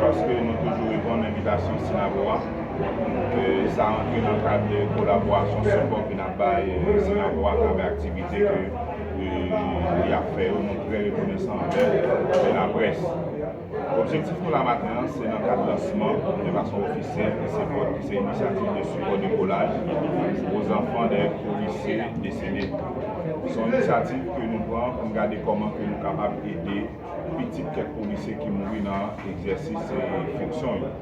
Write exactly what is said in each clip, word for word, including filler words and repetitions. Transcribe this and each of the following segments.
Paske nou toujou reponn envitasyon Sinapwa. E, sa antre nan kad de kolaborasyon, sipò ke n ap bay, e, Sinapwa atravè aktivite ke, e, y ap fè yo. Nou trè rekonesan anvè, e, laprès. Objektif nou la maten an, se nan kad lansman, de fason ofisyèl, de sipò, se inisyativ de sipò dekolaj aux enfants des policiers décédés. Se yon inisyativ ke nou pran pou n gade kòman ke nou kapab ede pitit kèk polisye ki mouri nan egzèsis, e, fonksyon yo.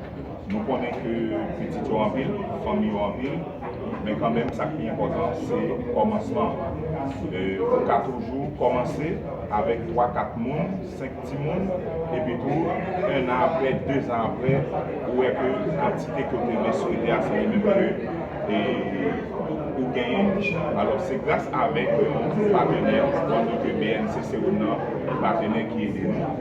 Nou konnen ke pitit yo anpil, fanmi yo anpil, men kanmenm, sa k pi enpòtan, se kòmansman. E, ou ka toujou kòmanse avèk twa, kat moun, senk timoun, epi tou, en an apre, dezan apre, ou wè ke kantite ke w te vle swete a, se li menm ke, e, ou genyen. Alò, se gras avèk yon patenè, pandan ke B N C se youn nan patenè ki ede nou.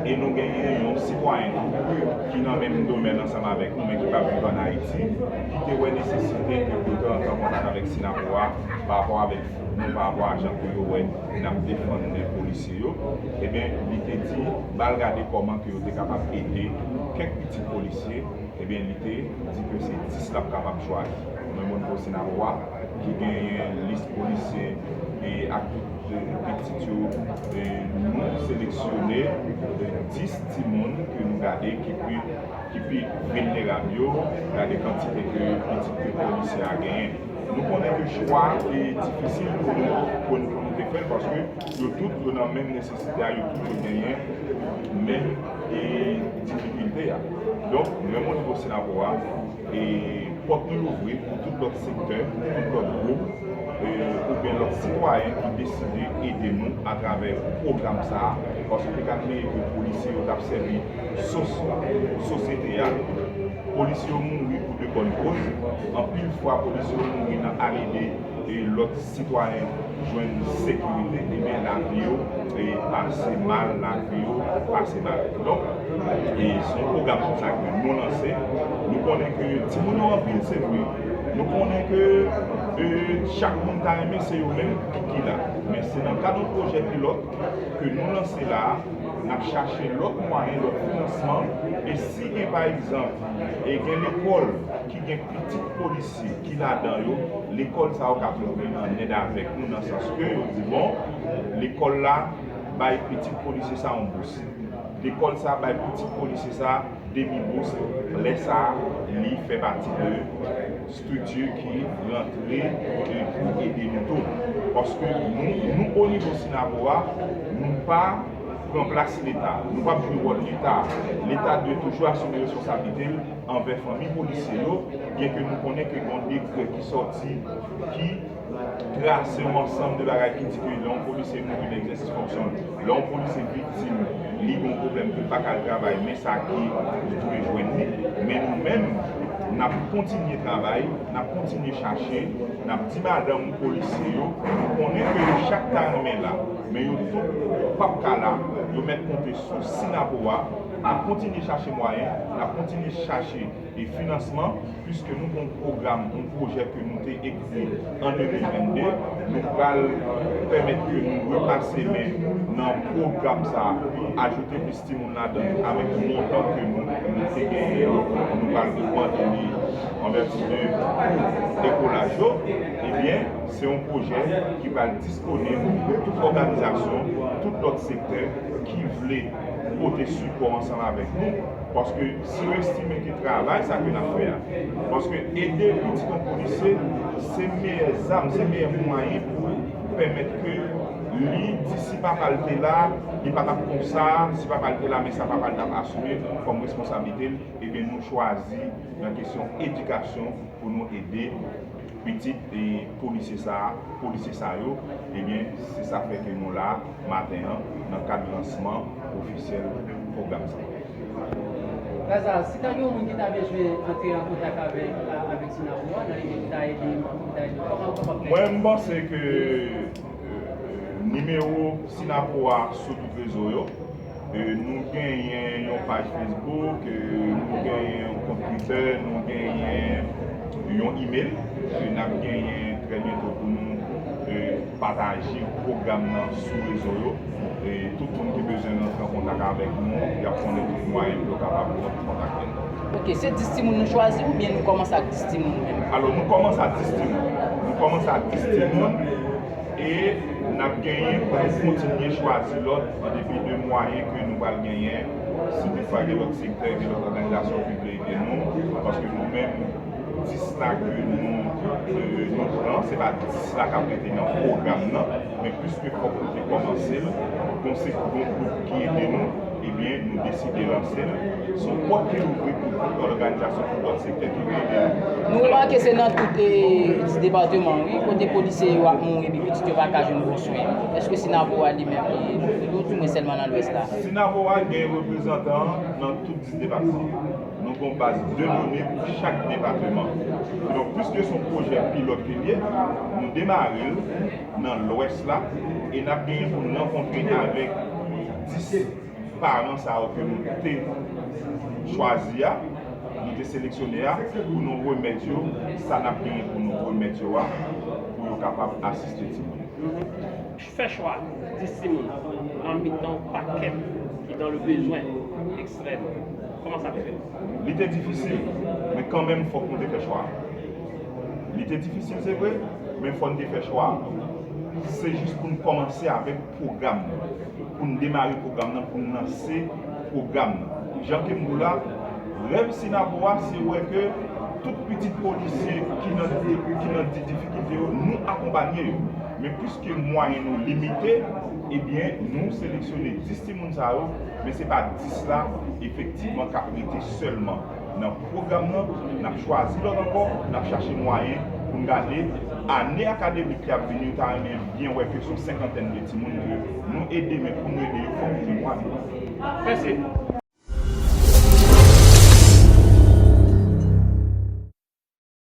E nou genyen yon sitwayen tou ki nan menm domèn ansanm avèk nou, men ki pa viv ann Ayiti, ki te wè nesesite ke pou l te rantre an kontak avèk Sinapwa pa rapò avèk nou, pa rapò a jan ke yo wè n ap defann polisye yo. Ebyen, li te di, ba l gade kòman ke yo te kapab ede kèk pitit polisye. Ebyen, li te di ke se dis l ap kapab chwazi. Mwen, Monipo Sinapwa, ki genyen lis polisye e ak tout, e, pitit yo, e, nou seleksyone, e, dis timoun ke nou gade ki pi, ki pi vilnerab yo, gade kantite ke pitit ke polisye a genyen. Nou konnen ke chwa a te difisil pou nou, pou nou, pou nou te fè l, paske yo tout, yo nan menm nesesite a, yo tout, yo genyen menm, e, difikilte a. Donk, menm o nivo Sinapwa, e, pòt nou louvri pou tout lòt sektè, tout lòt gwoup, e, oubyen lòt sitwayen ki deside ede nou atravè pwogram sa a, paske te ka kreye ke polisye yo t ap sèvi sos sosyete a. Polisye yo mouri pou de bòn koz. Anpil fwa, polisye yo mouri nan al ede, e, lòt sitwayen jwenn sekirite, ebyen, lavi yo, e, pase mal, lavi yo pase mal. Donk, e, se yon pwogram konsa ke nou lanse. Nou konnen ke timoun yo anpil, se vre. Nou konnen ke, e, chak moun ta renmen se yo menm ki, ki la. Men se nan kad yon pwojè pilòt ke nou lanse la a, n ap chache lòt mwayen, lòt finansman. E si gen, pa egzanp, e gen lekòl ki gen pitit polisye ki ladan yo, lekòl sa yo ka twouve an èd avèk nou, nan sans ke yo di, bon, lekòl la bay pitit polisye sa yon bous. Lekòl sa bay pitit polisye sa demi bous. Lè sa a, li fè pati de estrikti ki rantre e pou ede nou tou. Paske nou, nou o nivo Sinapwa, nou pa pran plas Leta. Nou p ap jwe wòl Leta. Leta dwe toujou asime responsablite l anvè fanmi polisye yo, byenke nou konnen ke gen yon dekrè ki sòti, ki trase yon ansanm de bagay ki di ke lè yon polisye mouri nan egzèsis fonksyon l, lè yon polisye viktim, li gen yon pwoblèm ke l pa ka al travay, men sa ki li dwe jwenn li. Men nou menm, n ap kontinye travay, n ap kontinye chache, n ap di madanm polisye yo, nou konnen ke yo chak ta renmen la, men yo tout p ap ka la, yo mèt konte sou Sinapwa. N ap kontinye chache mwayen, n ap kontinye chache e finansman, piske nou gen yon pwogram, yon pwojè ke nou te ekri an de mil vennde. Nou pral pèmèt ke nou repase men nan pwogram sa a, ajoute plis timoun ladan l avèk montan ke nou, nou te genyen an. Nou pral ogmante li an vèti de kou dekolaj yo. Ebyen, se yon pwojè ki pral disponib pou tout òganizasyon, tout lòt sektè ki vle pote sipò ansanm avèk nou. Paske si yo estime ke travay sa ke n ap fè a, paske ede pitit yon polisye, se meyè zam, se meyè mwayen pou pèmèt ke li di si papa l te la, li pa t ap konsa, si papa l te la, men sa papa l t ap asime kòm responsablite l, ebyen nou chwazi nan kesyon edikasyon pou nou ede pitit e polisye sa, polisye sa yo, ebyen, se sa fè ke nou la maten an nan kad lansman ofisyèl pwogram sa. Gaza, si ta gen yon moun ki ta bezwen antre an kontak avèk, avèk Sinapwa, nan lide ki ta ede, ki ta ede, kòman ou kapab fè? Mwen, m panse ke, e, nimewo Sinapwa sou tout rezo yo. E, nou genyen yon paj Facebook, e, nou genyen yon kont Twitter, nou genyen yon email ke n ap genyen trè byento pou nou, Pataje pwogram nan sou rezo yo. E tout moun ki bezwen rantre an kontak avèk nou, y ap konnen tout mwayen pou yo kapab rantre kontakte nou. Ok, se dis timoun nou chwazi oubyen nou kòmanse ak dis timoun menm? Alò, nou kòmanse ak dis timoun. Nou kòmanse ak dis timoun e n ap genyen pou nou kontinye chwazi lòt an depi de mwayen ke nou pral genyen. Si toutfwa gen lòt sektè, gen lòt òganizasyon ki vle ede nou, paske nou menm, dis la ke nou, euh, nou pran, se pa dis la k ap rete nan pwogram nan, men piske fòk nou te kòmanse l, gon se gon gwoup ki ede nou, ebyen, nou deside lanse l. Se yon pòt ki louvri pou tout òganizasyon, pou lòt sektè ki vle ede nou. Nou remake se nan tout eh, dis depatman, wi, kote polisye yo ap mouri, epi pitit yo pa ka jwenn bon swen. Èske Sinapwa li menm, li, li, li, li, li, sèlman nan Lwès la? Sinapwa gen reprezantan nan tout dis depatman. Nou gen yon baz de done pou chak depatman. Donk, piske se yon pwojè pilòt ke l ye, nou demare l nan Lwès la e n ap genyen pou n rankontre avèk dis paran sa yo ke nou te chwazi a, nou te seleksyone a, pou nou remèt yo sa n ap genyen pou nou remèt yo a, pou yo kapab asiste timoun yo. Fè chwa dis timoun nan mitan yon pakèt ki dans le besoin extrême. Kòman sa te fèt? Li te difisil, men kanmenm fòk nou te fè chwa a. Li te difisil, se vre, men fò n te fè chwa a. Se jis pou n kòmanse avèk pwogram nan, pou n demare pwogram nan, pou n lanse pwogram nan. Jan ke m di w la, rèv Sinapwa se wè ke tout pitit polisye ki nan, ki nan difikilte yo, nou akonpanye yo. Men piske mwayen nou limite, ebyen, nou seleksyone dis timoun sa yo, men se pa dis la, efektivman, k ap rete sèlman nan pwogram nan, n ap chwazi lòt ankò, n ap chache mwayen pou n gade ane akademik ki ap vini, nou ta renmen byen wè ke se yon senkantèn de timoun ke nou ede, men pou nou ede yo, fòk nou jwenn mwayen. Mèsi.